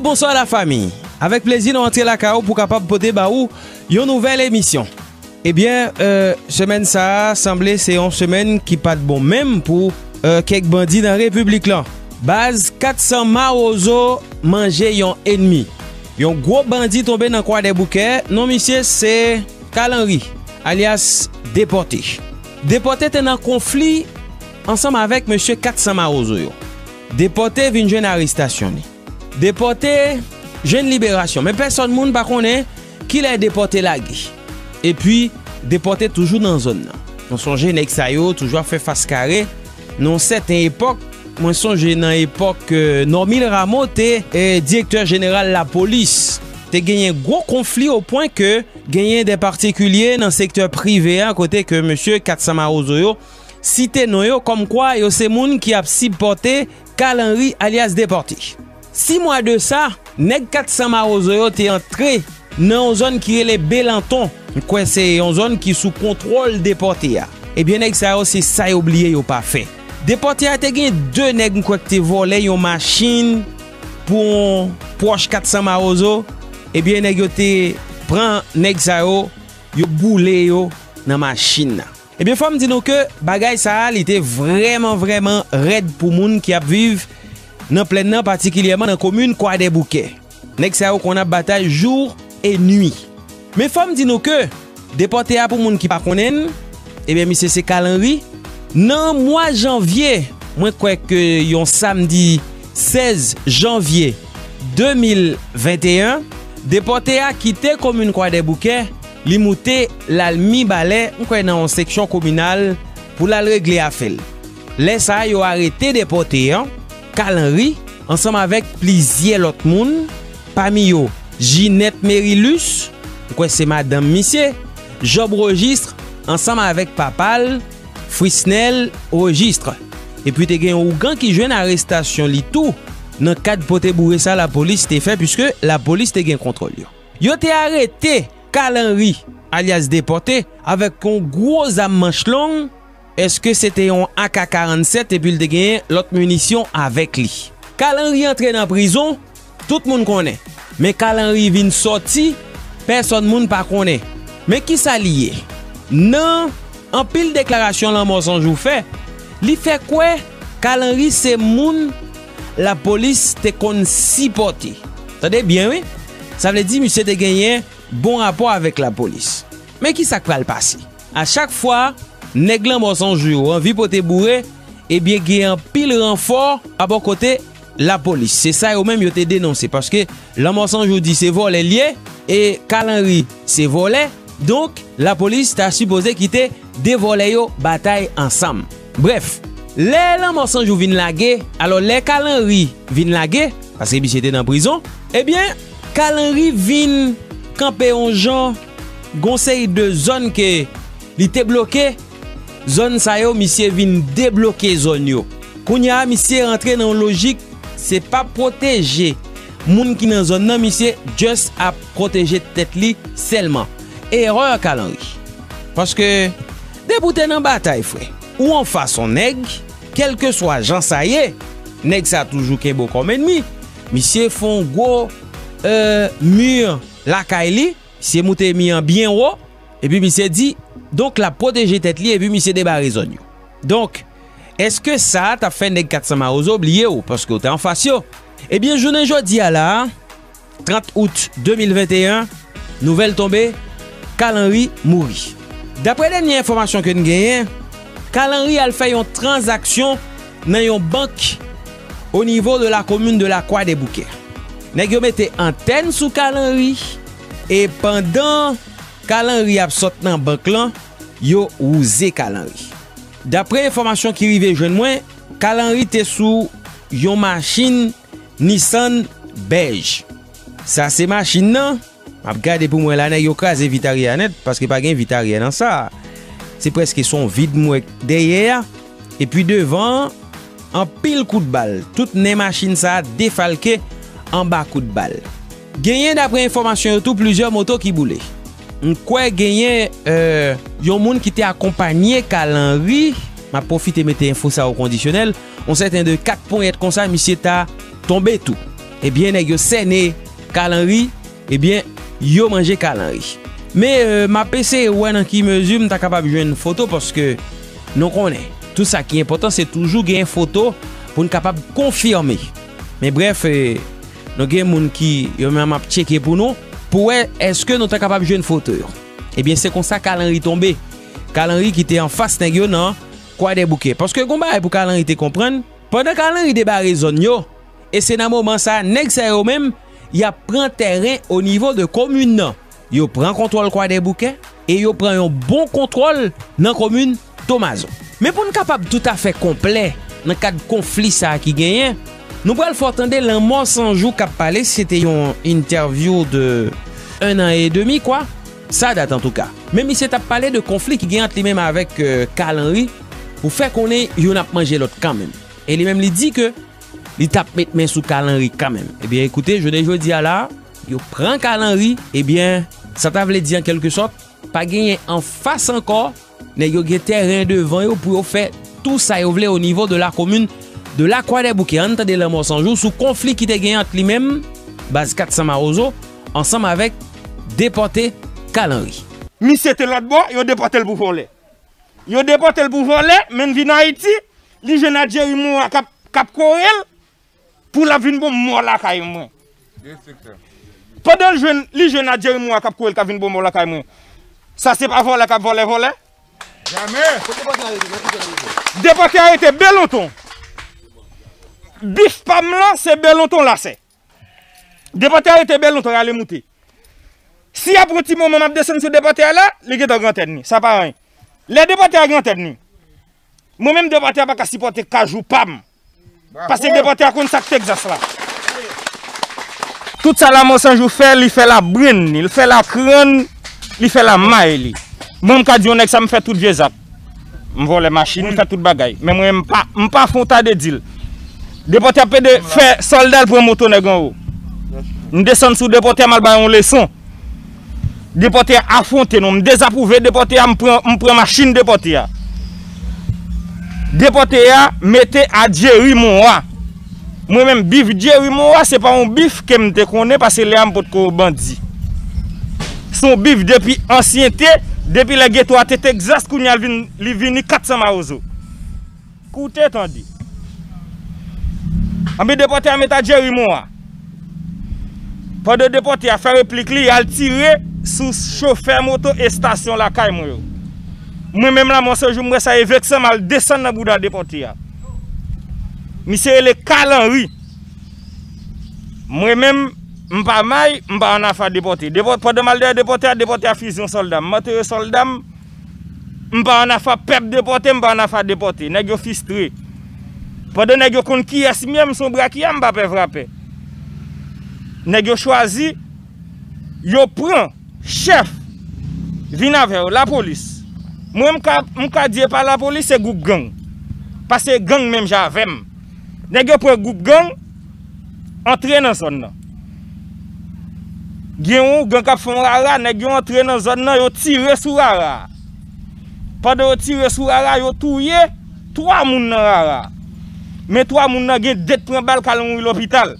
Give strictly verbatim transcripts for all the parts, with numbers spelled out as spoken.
Bonswa la fami. Avèk plezi nou antre lakay ou pou kapab pote ba ou yon nouvèl emisyon. Ebyen, euh, semèn sa a sanble se yon semèn ki pa t bon menm pou euh, kèk bandi nan repiblik lan. Baz kat san Mawozo manje yon enmi. Yon gwo bandi tonbe nan Kwadèboukè, non misye se Kalanri, alyas Depòte. Depòte te nan konfli ansanm avèk mesye kat san Mawozo yo. Depòte vin jwenn arestasyon li. Depòte jwenn liberasyon, men pèsòn moun pa konnen kilè Depòte lage. Epi, Depòte toujou nan zòn nan. Nou sonje nèg sa yo toujou ap fè fas kare. Nan yon sèten epòk, mwen sonje nan epòk euh, Normil Rameau te eh, direktè jeneral lapolis, te genyen gwo konfli o pwen ke genyen de patikilye nan sektè prive a kote ke mesye kat san Mawozo yo site non yo kòmkwa yo se moun ki ap sipòte Kalanri alyas Depòte. Sis mwa de sa, nèg kat san Mawozo yo te antre nan yon zòn ki rele Belanton. M kwè se yon zòn ki sou kontwòl Depòte a. Ebyen, nèg sa yo se sa yo bliye yo pa fè. Depòte a te gen de nèg m kwè ki te vòlè yon machin pou yon pwòch kat san Mawozo. Ebyen, nèg yo te pran nèg sa yo, yo boule yo nan machin nan. Ebyen, fò m di nou ke bagay sa a, li te vrèman, vrèman rèd pou moun ki ap viv nan plèn nan, patikilyèman nan komin Kwadèboukè. Nèg sa yo konn ap batay jou e nwi. Men fò m di nou ke Depòte a, pou moun ki pa konnen l, ebyen, misye se Kalanri. Nan mwa janvye, mwen kwè ke yon samdi sèz janvye de mil venteyen, Depòte a kite komin Kwadèboukè, li moute l al Mibalè, m kwè nan yon seksyon kominal pou l al regle afè l. Lè sa a, yo arete Depòte a, Kalanri, ansanm avèk plizyè lòt moun, pami yo Ginette Merilus, m kwè se madanm misye, Job Rojistre, ansanm avèk papa l, Frisnel Rojistre. Epi te gen yon ougan ki jwenn arestasyon li tou nan kad pote boure sa lapolis te fè, piske lapolis te gen kontwòl yo. Yo te arete Kalanri, alyas Depòte, avèk yon gwo zam manch long. Èske se te yon A K karannsèt epi l te genyen lòt minisyon avèk li? Kalanri antre nan prizon, tout moun konnen. Men Kalanri vin sòti, pèsòn moun pa konnen. Men kisa li ye? Nan anpil deklarasyon Lanmò San Jou fè, li fè kwè Kalanri se moun lapolis te konn sipòte. Tande byen, wi. Sa vle di misye te genyen bon rapò avèk lapolis. Men kisa k pral pase? A chak fwa nèg Lanmò San Jou yo anvi pote boure, ebyen gen anpil ranfò pa bò kote lapolis. Se sa yo menm yo te denonse, paske Lanmò San Jou di se vòlè l ye e Kalanri se vòlè. Donk, lapolis ta sipoze kite de vòlè yo batay ansanm. Brèf, lè Lanmò San Jou vin lage, alò lè Kalanri vin lage, paske misye te nan prizon, ebyen, Kalanri vin kanpe yon jan, gon seri de zòn ke li te bloke, zòn sa yo, misye vin debloke zòn yo. Kounye a, misye rantre nan yon lojik, se pa pwoteje moun ki nan zòn nan, misye just ap pwoteje tèt li sèlman. Erè Kalanri. Paske, depi w te nan batay, frè, ou anfas yon nèg, kèlkeswa jan sa ye, nèg sa toujou kenbe w kòm ènmi. Misye fè yon gwo, euh, mi lakay li, misye moute mi an byen wo, epi misye di, donk l ap pwoteje tèt li, epi misye debare zòn yo. Donk, èske sa t ap fè nèg kat san Mawozo bliye w, paske w te anfas yo? Ebyen, jounen jodi a la a, trant out de mil venteyen, nouvèl tonbe, Kalanri mouri. Daprè dènye enfòmasyon ke n genyen, Kalanri al fè yon tranzaksyon nan yon bank o nivo de la komin de Lakwadèboukè. Nèg yo mete antèn sou Kalanri, e pandan Kalanri ap sot nan bank lan, yo wouze Kalanri. Daprè enfòmasyon ki rive jwenn mwen, Kalanri te sou yon machin Nissan bèj. Sa se machin nan. M ap gade pou mwen la, nèg yo kraze vit aryè a nèt, paske pa gen vit aryè nan sa. Se prèske se yon vid m wè dèyè a. Epi devan an, anpil kout bal. Tout nen machin sa a defalke anba kout bal. Genyen, daprè enfòmasyon yo tou, plizyè moto ki boule. M kwè genyen, euh, yon moun ki te akonpanye Kalanri. M ap pwofite mete enfo sa o kondisyonèl. Yon sèten de kat ponyèt konsa, misye ta tonbe tou. Ebyen, nèg yo sène Carl Henry, ebyen, yo manje Carl Henry. Men, euh, m ap eseye wè nan ki mezi m ta kapab jwenn foto, paske nou konnen, tout sa ki enpòtan, se toujou gen foto pou n kapab konfime. Men brèf, euh, nou gen moun ki, yo menm ap tcheke pou nou, pou wè èske nou ta kapab jwenn foto yo. Ebyen, se konsa Carl Henry tonbe. Carl Henry ki te anfas nèg yo nan Kwadèboukè. Paske gon bagay pou Carl Henry te konprann, pandan Carl Henry debare zòn yo, e se nan moman sa, nèg sa yo menm, y ap pran tèren o nivo de komin nan. Yo pran kontwòl Kwadèboukè e yo pran yon bon kontwòl nan komin Tomazo. Men pou n kapab toutafè konplè nan kad konfli sa a ki genyen, nou pral fè w tande Lanmò San Jou k ap pale, se te yon entèvyou de un an e demi, kwa, sa dat antouka. Men misye t ap pale de konfli ki gen ant li menm avèk, euh, Carl Henry, pou fè konnen youn ap manje lòt kanmenm. E li menm li di ke li t ap met men sou Carl Henry kanmenm. Ebyen, ekoute, jounen jodi a la, yo pran Carl Henry, ebyen, sa ta vle di an kèlkesòt, pa genyen anfas ankò, nèg yo gen tèren devan yo pou yo fè tou sa yo vle o nivo de la komin de la Kwadèboukè. Ann tande Lanmò San Jou sou konfli ki te genyen ant li menm, baz kat san Mawozo, ansanm avèk depòte Carl Henry. Misye te lòt bò, yo depòte l pou vòlè. Yo depòte l pou vòlè, men l vin Ayiti, li jwenn ak Jerry Morin k ap, k ap kore l pou l ap vin bon mò lakay mwen. Pandan l jwenn, li jwenn ak Jerry Morin k ap kore l k ap vin bon mò lakay mwen. Sa se pa vòlè k ap vòlè vòlè? Jamè! Depòte a rete Belonton. Bif pa m lan, se Belonton lasè. Depòte a rete Belonton, y ale moute. Si apre yon ti moman m ap desann sou depòte a la, li gentan gran tèt ni. Sa pa anyen. Lè depòte a gran tèt ni, mwen menm depòte a pa ka sipòte kajou pa m. Paske depòte a konn sa k Texas la. Tout sa Lanmò San Jou fè, li fè l ak brenn li, li fè l ak kran, li fè l ak may li. Mwen m ka di yon nèg sa m fè tout vye zak. M vòlè machin, m fè tout bagay. Men mwen, m pa, m pa fè yon ta de dil. Depòte a pede fè sòlda l pran moto nèg anwo. M desann sou depòte a, m al bay yon leson. Depòte a afwonte nou. M dezapwouve depòte a, m pran, m pran machin depòte a. Depòte a mete a Jerry Morin. Mwen menm, bif Jerry Morin se pa yon bif ke m te konnen, paske lè a m potko bandi. Se yon bif depi ansyen te, depi lè geto a te Texas, kounye a l vin, li vini kat san Mawozo. Koute tande. Anben depòte a met a Jerry Morin. Pandan depòte a fè replik li, y al tire sou chofè moto estasyon lakay mwen yo. Mwen menm la, mwen se jou m wè sa e vekse m al desann nan bouda depòte a. Misye rele Carl Henry. Mwen menm, m pa may, m pa ann afa depòte. Depò-, pandan m al dèyè depòte a, depòte a fizye yon sòlda. M antere sòlda m, m pa ann afa pèp depòte, m pa ann afa depòte. Nèg yo fistre. Pandan nèg yo konn kiyès m ye, m se yon brakya, m pa pè vrapè. Nèg yo chwazi, yo pran chèf vin avè yo, lapolis. Mwen, m ka, m ka di e pa lapolis, se gwoup gang. Paske gang menm jan avè m. Nèg yo pran gwoup gang, antre nan zòn nan. Gen yon gang k ap fè yon rara, nèg yo antre nan zòn nan, yo tire sou rara a. Pandan yo tire sou rara a, yo touye twa moun nan rara a. Men twa moun nan gen de t pran bal k al mouri lopital.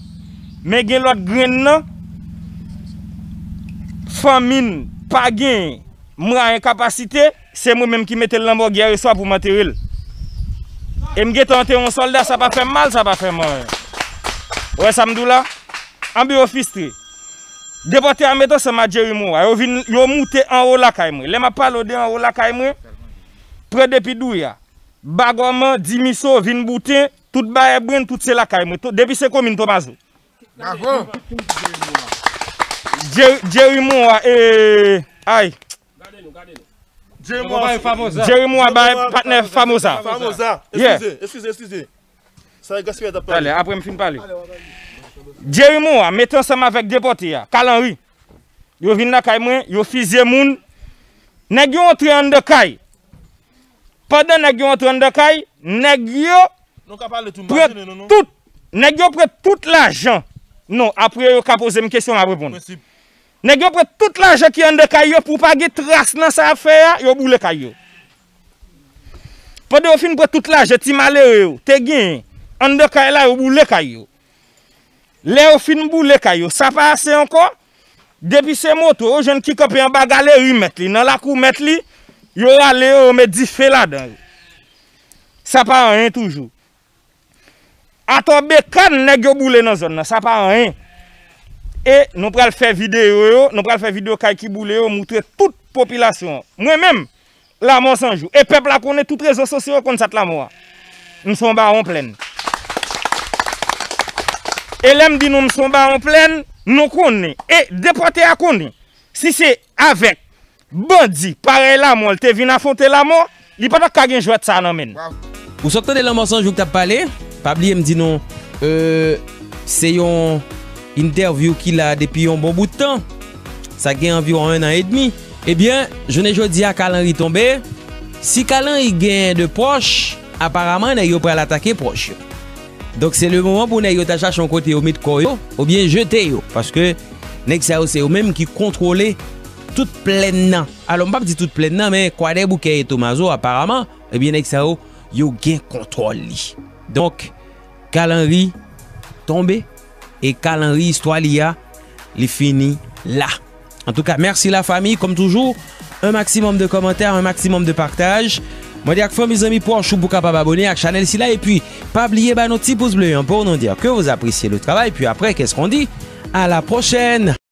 Men gen lòt grenn nan, fanmi n pa gen mwayen, kapasite, se mwen menm ki mete l nan mòg yè swa pou m antere l. E m gentan antere yon sòlda, sa pa fè m mal, sa pa fè m anyen. Ou wè sa m di w la? Anben yo fistre. Depòte a met ansanm a Jerry Morin. Yo vin, yo moute anwo lakay mwen. Lè m ap pale w de anwo lakay mwen, pran depi Douya, Bagòman, Dimiso, vin Bouten, tout Bayè Brenn, tout se lakay mwen. Tout, depi se komin Tomazo. Bravo! Jerry, Jerry Morin, e, ay. Jerry Morin bay Famoza. Jerry Morin bay patnè Famoza. Famoza. Yeah. Eskize, eskize, eskize. Sa e gaspiyay t ap pale. Talè, apre m fin pale. Jerry Morin mete ansanm avèk depòte a, Carl Henry. Yo vin lakay mwen, yo fizye moun. Nèg yo antre anndan kay. Pandan nèg yo antre anndan kay, nèg yo pran tout, nèg yo pran tout lajan. Non, apre yo ka poze m kesyon, m ap reponn. Nèg yo pran tout lajan ki anndan kay yo pou pa gen tras nan sa y ap fè a, yo boule kay yo. Pandan yo fin pran tout lajan ti malere yo te genyen anndan kay la, yo boule kay yo. Lè yo fin boule kay yo, sa pa ase ankò? Depi se moto, yo jwenn ki kanpe anba galeri mèt li, nan lakou mèt li, yo rale yo, yo met dife ladan yo. Sa pa anyen toujou. Atò bekàn nèg yo boule nan zòn nan, sa pa anyen. E nou pral fè videyo yo, nou pral fè videyo kay ki boule yo, moutre tout popilasyon an. Mwen menm, Lamò San Jou. E pèp la konnen, tout rezo sosyo yo konn sa k Lamò a. M se yon bawon plèn. E lè m di nou m se yon bawon plèn, nou konnen. E depòte a konnen. Si se avèk bandi parèy Lamò l te vin afwonte Lamò, li pa t ap ka gen jwèt sa nan men l. Ou sot tande Lanmò San Jou k t ap pale? Pa bliye m di nou, euh, se yon entèvyou ki la depi yon bon bout tan. Sa gen anviwon en an edmi. Ebyen, jounen jodi a, Kalanri tonbe. Si Kalanri genyen de pwòch, aparaman, nèg yo pral atake pwòch yo. Donk, se le moman pou nèg yo ta chache yon kote yo met kò yo, oubyen jete yo. Paske nèg sa yo, se yo menm ki kontwole tout plèn nan. Alò, m p ap di tout plèn nan, men Kwadèboukè e Tomazo, aparaman, ebyen, nèg sa yo, yo gen kontwòl li. Donk, Kalanri tonbe, e Kalanri istwa li a, li fini la. En tout cas, merci la famille, comme toujours, un maximum de commentaires, un maximum de partage. Mwen di ak fanmi, zanmi, pwòch ou pou kapab abone ak chanèl sila, epi pa bliye ba nou ti pous ble an pou nou dire que vous appréciez le travail, puis après, qu'est-ce qu'on dit? À la prochaine!